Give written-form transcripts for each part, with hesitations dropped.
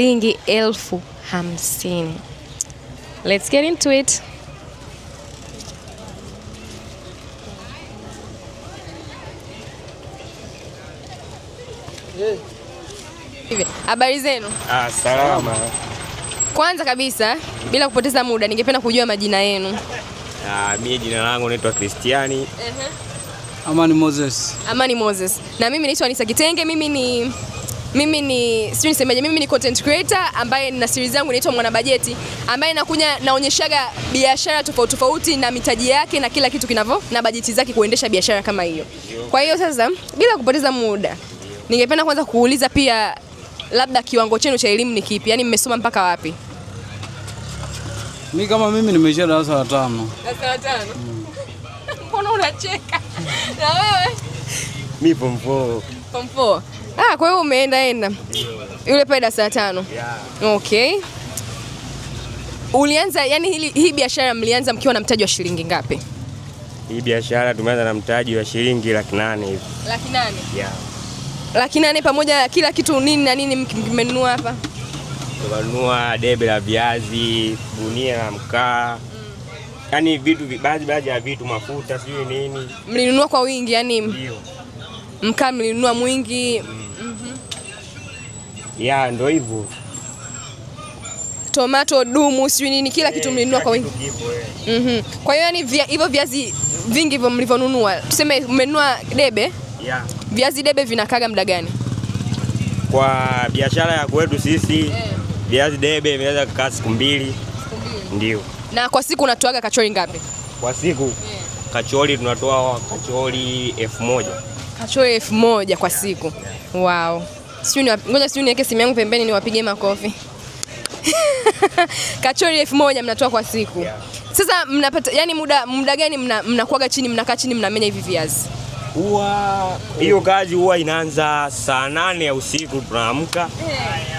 Shilingi 50,000. Let's get into it. Habari zenu? Ah, salama. Kwanza kabisa bila kupoteza muda ningependa kujua majina yenu. Ah, mimi jina langu naitwa Kristiani. Amani Moses. Amani Moses. Na mimi naitwa Anisa Kitenge, mimi ni sijui nisemeje, mimi ni content creator ambaye nina series yangu inaitwa Mwana Bajeti, ambaye nakuja naonyeshaga biashara tofauti tofauti na mitaji yake na kila kitu kinavyo na bajeti zake kuendesha biashara kama hiyo. Kwa hiyo sasa bila kupoteza muda, ningependa kwanza kuuliza pia labda kiwango chenu cha elimu ni kipi? Yaani mmesoma mpaka wapi? Mi kama mimi nimeishia darasa la tano. Darasa la tano. Mbona unacheka? Na wewe? Mimi form 4. Form 4. Ah, kwa hiyo umeenda enda. Yule pale darasa la tano. Yeah. Okay. Ulianza yani hii biashara mlianza mkiwa na mtaji wa shilingi ngapi? Hii biashara tumeanza na mtaji wa shilingi 800,000 hivi. 800,000. Yeah. 800,000 pamoja kila kitu nini na nini mmenunua hapa? Tukanunua debe la viazi, gunia la mkaa. Yaani vitu baadhi ya vitu, mafuta sijui nini. Mlinunua kwa wingi yani? Ndio. Mkaa mlinunua mwingi. Yeah, ndio hivyo. Tomato dumu sijui nini kila kitu mlinunua kwa wingi. Kwa hiyo yani hivyo viazi vingi hivyo mlivyonunua, tuseme mmenunua debe? Yeah. Viazi debe vinakaga muda gani? Kwa biashara ya kwetu sisi viazi debe vinaweza kukaa siku mbili. Ndio. Na kwa siku unatoaga kachori ngapi? Kwa siku kachori tunatoa kachori 1000. Kachori 1000 kwa siku. Wow. Ngoja sijui niweke simu yangu pembeni niwapige makofi. Kachori 1000 mnatoa kwa siku. Yeah. Sasa mnapata yani muda gani mnakuaga chini, mnakaa chini mnamenya hivi viazi? Huwa hiyo kazi huwa inaanza saa 8 ya usiku, tunaamka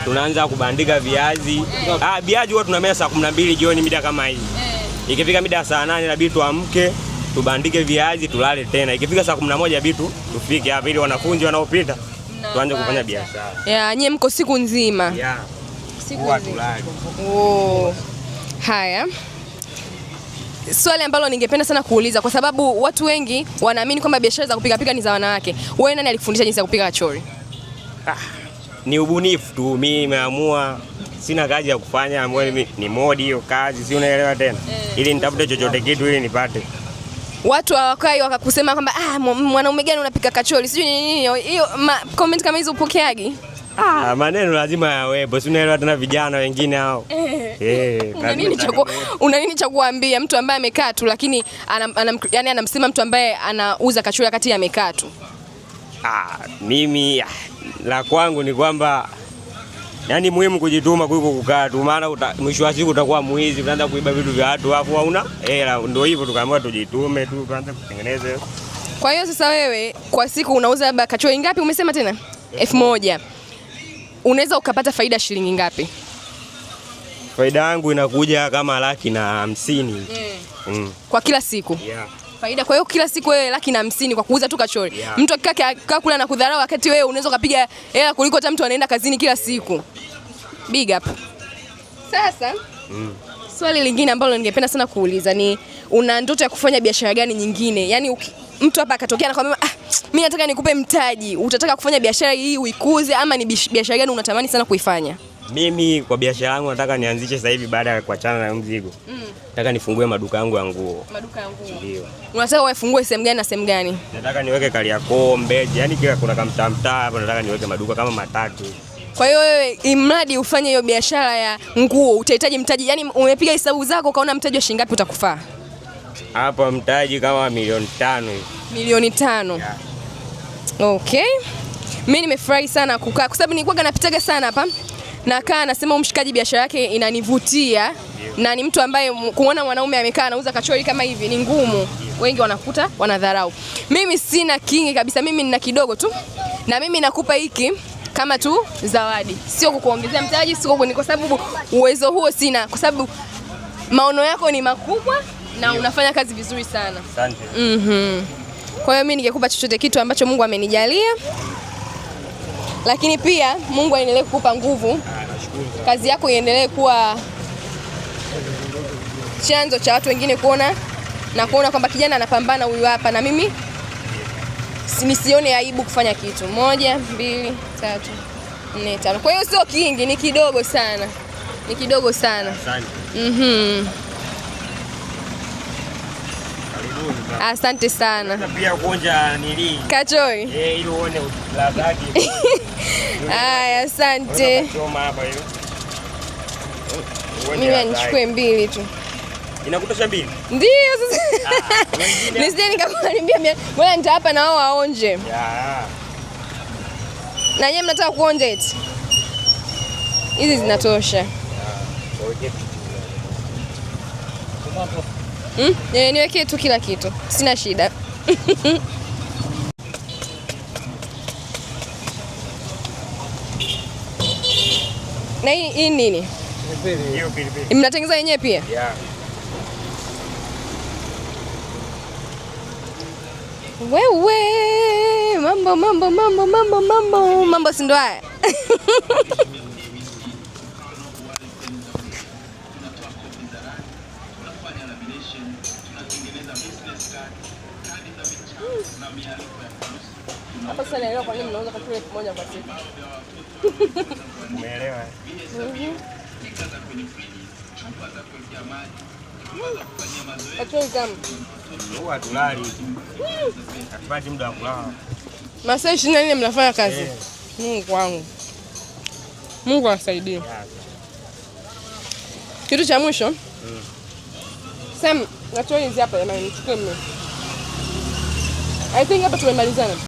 tunaanza kubandika viazi. Ah, viazi huwa tunamenya saa 12 jioni mida kama hii. Ikifika mida saa 8 inabidi tuamke tubandike viazi tulale tena. Ikifika saa 11 inabidi tufike hapa ili wanafunzi wanaopita tuanze kufanya biashara. Yeah, nyie mko siku nzima. Yeah. Siku Huwa nzima. tulale. Oh. Haya. Swali ambalo ningependa sana kuuliza kwa sababu watu wengi wanaamini kwamba biashara za kupika pika ni za wanawake. Wewe nani alikufundisha jinsi ya kupika kachori? Ah, ni ubunifu tu. Mimi nimeamua sina kazi ya kufanya, ambayo ni modi hiyo kazi, si unaelewa tena. Ili nitafute chochote kitu ili nipate. Watu hawakai wakakusema kwamba mwanaume gani unapika kachori? Sijui ni nini. Hiyo comment kama hizo upokeagi? Ah, maneno lazima yawepo, si unaelewa tena vijana wengine hao. Una nini cha kuambia mtu ambaye amekaa tu lakini anamsema mtu ambaye anauza kachori wakati amekaa tu? Ah, mimi la kwangu ni kwamba yani muhimu kujituma kuliko kukaa tu, maana mwisho wa siku utakuwa mwizi, utaanza kuiba vitu vya watu afu hauna hela. Ndio hivyo tukaamua tujitume tu tuanze kutengeneza. Kwa hiyo sasa wewe kwa siku unauza labda kachori ngapi umesema tena? 1000. Unaweza ukapata faida shilingi ngapi? Faida yangu inakuja kama 150,000. Kwa kila siku? Yeah. Faida kwa hiyo kila siku wewe 150,000 kwa kuuza tu kachori. Yeah. Mtu akikaa kula na kudharau wakati wewe unaweza ukapiga hela kuliko hata mtu anaenda kazini kila siku. Big up. Sasa, swali lingine ambalo ningependa sana kuuliza ni una ndoto ya kufanya biashara gani nyingine? Yaani mtu hapa akatokea na kwambia, mimi nataka nikupe mtaji, utataka kufanya biashara hii uikuze ama ni biashara gani unatamani sana kuifanya? Mimi kwa biashara yangu nataka nianzishe sasa hivi baada ya kuachana na mzigo. Nataka nifungue maduka yangu ya nguo. Maduka ya nguo. Ndio. Unataka ufungue sehemu gani na sehemu gani? Nataka niweke Kariakoo, Mbezi, yani kila kuna kamtaa mtaa hapo nataka niweke maduka kama matatu. Kwa hiyo wewe imradi ufanye hiyo biashara ya nguo utahitaji mtaji, yani umepiga hesabu zako ukaona mtaji wa shilingi ngapi utakufaa? Hapa mtaji kama 5,000,000 hivi. 5,000,000. Yeah. Okay. Mimi nimefurahi sana kukaa kwa sababu nilikuwa napitaga sana hapa. Nakaa nasema mshikaji biashara yake inanivutia. Na ni mtu ambaye kuona mwanaume amekaa anauza kachori kama hivi ni ngumu. Wengi wanakuta wanadharau. Mimi sina kingi kabisa, mimi nina kidogo tu. Na mimi nakupa hiki kama tu zawadi. Sio kukuongezea mtaji, sio kwa sababu uwezo huo sina, kwa sababu maono yako ni makubwa na unafanya kazi vizuri sana. Asante. Kwa hiyo mimi ningekupa chochote kitu ambacho Mungu amenijalia. Lakini pia Mungu aendelee kukupa nguvu Nashukuru sana. Kazi yako iendelee kuwa chanzo cha watu wengine kuona na kuona kwamba kijana anapambana huyu hapa, na mimi nisione aibu kufanya kitu. 1, 2, 3, 4, 5. Kwa hiyo sio kingi, ni kidogo sana. Ni kidogo sana. Asante. Karibuni sana. Asante sana. Pia kuonja nili. Kachori. Ili uone ladha yake. Haya, asante. Choma hapa hiyo. Mimi nichukue 2 tu. Inakutosha 2? Ndio sasa. Nisije nikakuharibia. Ngoja nitawapa na wao waonje. Yeah. Na nyinyi mnataka kuonja eti? Hizi zinatosha. Niwekee tu kila kitu. Sina shida. Na hii nini? Hiyo pilipili. Mnatengeneza wenyewe pia? Yeah. Wewe, mambo mambo mambo mambo mambo mambo si ndo haya. Hapa sasa naelewa kwa nini mnauza kachori 1000 kwa siku. Umeelewa? Kachori tamu. Huwa tulali. Hatupati muda wa kulala. Masaa 24 mnafanya kazi. Mungu wangu. Mungu awasaidie. Kitu cha mwisho. Sam, natoa hizi hapa jamani, nichukue mimi. I think hapa tumemalizana.